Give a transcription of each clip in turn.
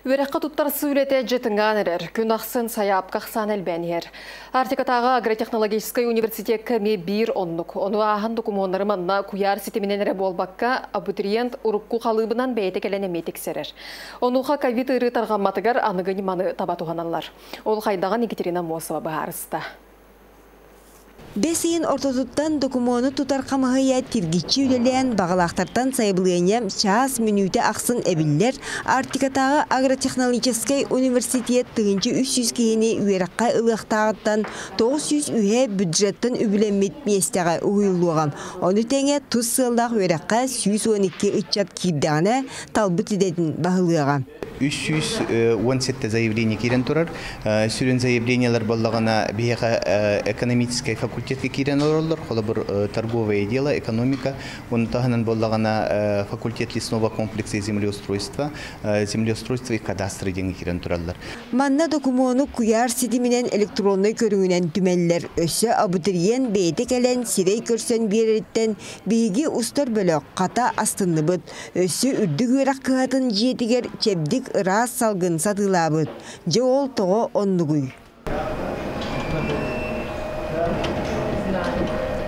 Үөрэххэ туттарсыы үлэтэ дьэ тыҥаан эрэр. Күн ахсын сайаапка ахсаана элбээн иһэр. Арктикатааҕы агротехнологическай университекка эмиэ биир оннук. Ону ааһан докумуоннары манна куйаар ситиминэн эрэ буолбакка, абитуриент урукку халыыбынан бэйэтэ кэлэн эмиэ тиксэрэр. Онуоха ковид ыарыы тарҕамматыгар аныгы ньыманы таба туһаналлар. Ол хайдаҕын Екатерина Мосова быһаарыста. Бэс ыйын ортотуттан докумуону тутар хамыһыйа тиргиччи үлэлээн, баҕалаахтартан сайабылыанньа чаас, мүнүүтэ ахсын эбиллэр. Арктикатааҕы агротехнологическай университет 1300 киһини үөрэххэ ылыахтааҕыттан 900 үһэ бюджеттан үбүлэммит миэстэҕэ уһуйуллуоҕа. Ону тэҥэ тус сыаллаах үөрэххэ 112 ыччат киирдэҕинэ талбыт идэтин баһылыаҕа. 317 заявление киирэн турар. Сүрүн заявлениелар буоллаҕына биһиэхэ экономическай факультетка киирэн олороллор. Холобур, торговое дело, экономика. Ону таһынан буоллаҕына факультет лесного комплекса и землеустройства, землеустройство и кадастры диэн киирэн тураллар. Манна докумуону куйаар ситиминэн электроннай көрүҥүнэн түмэллэр. Өссө абитуриент бэйэтэ кэлэн сирэй көрсөн биэрэриттэн биһиги устар бөлөх хата астынныбыт. Өссө үрдүк үөрэх кыһатын дьиэтигэр чэбдик ыраас салгын сатыылаабыт. Дьэ ол тоҕо оннугуй?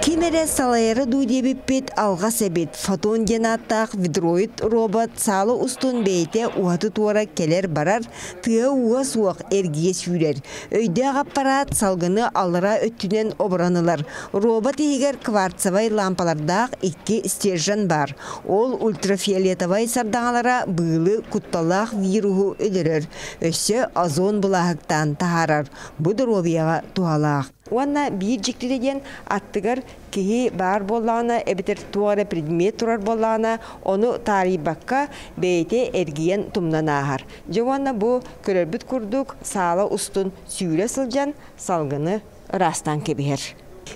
Ким эрэ салайара дуу диэбиппит алҕас эбит. Фотон диэн ааттаах видроид робот саала устун бэйэтэ уһаты-туора кэлэр-барар, тыаһа-ууһа суох эргийэ сүүрэр. Өйдөөх аппараат салгыны аллара өттүнэн оборон ылар. Робот иһигэр кварцевай лаампалардаах икки стержень баар. Ол ультрафиолетовай сардаҥалара быылы, кутталлаах вируһу өлөрөр. Өссө озон былааһыктаан таһаарар. Бу доруобуйаҕа туһалаах. Уонна биир дьиктитэ диэн аттыгар киһи баар буоллаҕына эбэтэр туох эрэ предмет турар буоллаҕына, ону таарыйбакка бэйэтэ эргийэн тумнан ааһар. Дьэ уонна бу көрөрбүт курдук саала устун сүүрэ сылдьан салгыны ыраастаан кэбиһэр.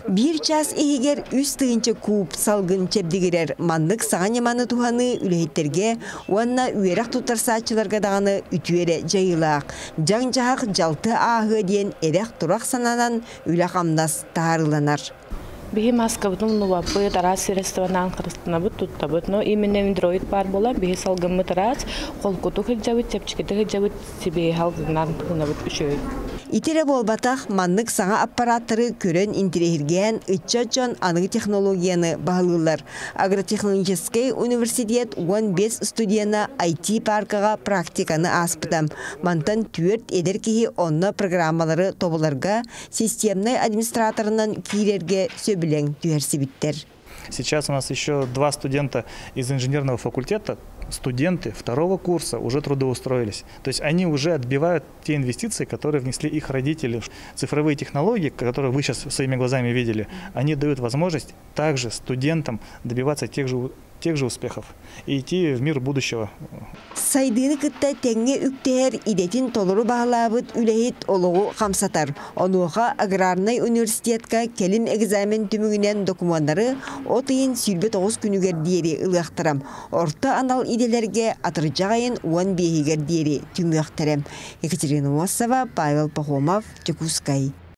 Биир чаас иһигэр 3 тыһыынча куб салгын чэбдигирэр маннык саҥа ньыманы туһаныы үлэһиттэргэ уонна үөрэх туттарсааччыларга даҕаны үтүө эрэ дьайыылаах. Дьаҥ-дьаһах дьалты ааһыа диэн эрэх-турах сананан үлэ-хамнас таһаарыланар. Биһи маскабытын умнубаппыт, араас средствонан харыстанабыт, туттабыт. Но именно андроид баар буолан, биһи салгыммыт ыраас, холкутук сылдьабыт, чэпчэкитик сылдьабыт, сибиэһэй салгынынан тыынабыт үчүгэй. Ити эрэ буолбатах, маннык саҥа аппараттары көрөн интэриэһиргээн ыччат дьон аныгы технологияны баһылыыллар. Агротехнологическай университет 15 студена IT-паркаҕа практиканы ааспыта. Мантан түөрт эдэр киһи онно программалары тобуларга системнай администраторынан киирэргэ сөбүлэҥ түһэрсибиттэр. Сейчас у нас еще два студента из инженерного факультета, студенты второго курса уже трудоустроились. То есть они уже отбивают те инвестиции, которые внесли их родители. Цифровые технологии, которые вы сейчас своими глазами видели, они дают возможность также студентам добиваться тех же успехов и идти в мир будущего. Сайдыыны кытта тэҥҥэ үктэһэр идэтин толору баһылаабыт үлэһит олоҕу хамсатар. Онуоха аграрнай университетка кэлим экзамен түмүгүнэн докумуоннары от ыйын 29 күнүгэр диэри ылыахтара. Орто анал идэлэргэ атырдьах ыйын 15-игэр диэри түмүөхтэрэ. Екатерина Мосова, Павел Пахомов, Дьокуускай.